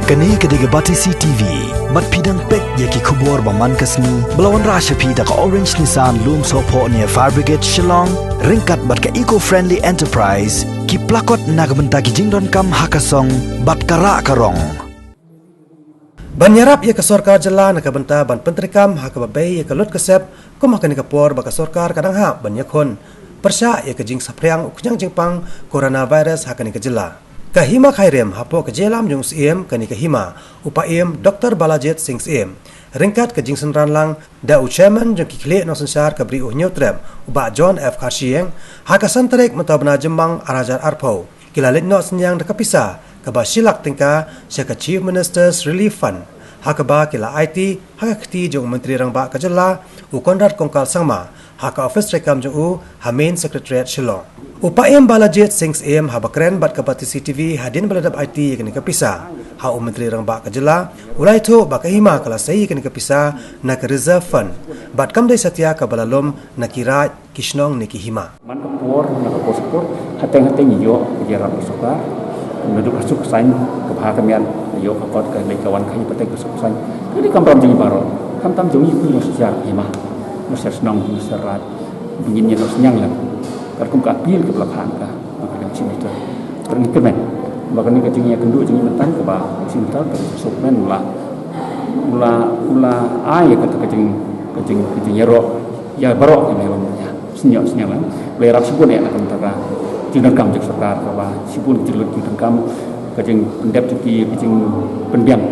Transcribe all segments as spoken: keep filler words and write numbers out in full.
Kane ka dei ka Batesi T V. Bad phi dang peit ïa ki khubor ba man ka sngi ba la wanrah sha phi da ka Orange Nissan Lumsohphoh near Fire Brigade Shillong, ryngkat bad ka Eco Friendly Enterprise, ki plakot na ka bynta ki jingdonkam ha ka song bad ka rah ka rong. Ban ïarap ïa ka sorkar jylla na ka bynta ban pyntreikam ha kaba bei ïa ka lut ka sep, kum ha kane ka por ba ka sorkar ka dang hap ban ïakhun pyrshah ïa ka jingsaphriang u khñiang jingpang coronavirus ha kane ka jylla. Ka hima Khyrim hapoh ka jingïalam jong u Syiem kane ka hima, u Paiem Doctor Balajied Singh Syiem, ryngkat ka jingsynran lang da u Chairman jong ki khlieh nongsynshar ka Bri u Hynñiewtrep, u Bah John F Kharshiing, ha ka san tarik mynta u bnai Jymmang ar hajar arphew, ki la leit noh synñiang da ka pisa kaba shi lak tyngka sha ka Chief Minister's Relief Fund, ha kaba ki la aiti ha ka kti jong u Myntri Rangbah ka jylla, u Conrad Kongkal Sangma, ha ka ophis treikam jong u ha Main Secretariat Shillong. U Paiem Balajied Singh Syiem haba kren bad ka Batesi T V hadien ba la dep aiti ïa kane ka pisa ha u Myntri Rangbah ka jylla, u la ïathuh ba ka hima ka la sei ïa kane ka pisa na ka Reserve Fund, bad kam dei satia kaba la lum na ki raid, ki shnong ne ki hima. Man ka por, na ka por sa por, hateng hateng ïoh ka jingïarap ka sorkar. Naduh ka suk sain, ka bha ka miat, ïoh ka kot ka leit ka wan ka ïoh pateng ka suk sain. Ka dei ka kamram jong ngi baroh. Khamtam jong ngi ki nongsynshar hima, nongsynshar shnong, nongsynshar raid. Ba ngin ïa nongsynñiang lem. Katkum ka appeal kaba la phah ka, ka dei ka sinister. Kren kyrmen ba kane ka jingïakynduh jong ngi mynta kaba sinister ka suk men u la, u la, u la ai ka, ka jing, ka jing, ka jingïaroh ïa baroh ki mei bym ïa. Sniang, sniang lang. Ba ïarap shibun eh na ka bynta ka jingdonkam jong sorkar, kaba shibun ki jinglut jingdonkam, ka jingpyndep jong ki, ka jingpynbiang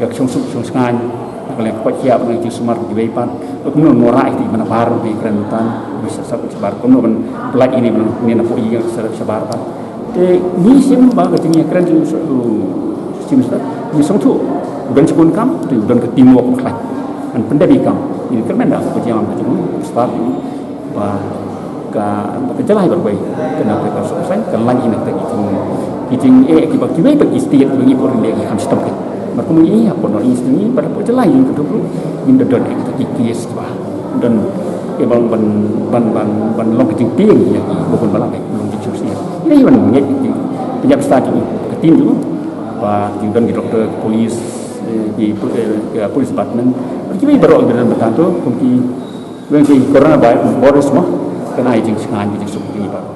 ïa ka shongsuk shongshngaiñ, na ka liang ka koit khiah bad ka jingsumar kiwei pat. Kumno ngi wanrah ïa ki, ban ïa bar, ban ïakren bynta, ban ïa sah sah shabar, kumno ban pyllait ïa kine, ban ïa, napoh ïing ïa ka sah shabar pat. Te ngi shim ba ka jingïakren jong u Chief Minister, ngi sngewthuh u don shibun kam, te u don ka teamwork ba khlaiñ ban pyndep ïa ki kam. Ngi kyrmen da ka jingïalam ka jong u Prestone ba ka, ba ka jylla hi baroh kawei kan nang pyrkhat suk sain, kan lait ïa kita ki jing, ki jingeh kiba kiwei pat ki state ba ngi pynrem ïa ki kham shitom ki. Bad kumne ngi hapoh North East ngi bad hapoh jylla ngi ka duk ruh ngim da don ïa kita ki case ba don, eh, ban, ban, ban, ban, ban long ka jingtieng ïa ki ba bun ba la ka long jingsngewsih. Ïa ngi ban ngeit ki pynïap stad ki, ka team jong u, ba ki don ki doktor, ki police, eh, ki pu-, eh, ki police department, bad kiwei baroh kiba don bynta to kum ki, wen ki coronavirus mo, kan ai jingshngaiñ, ki jingsuk, ki baroh.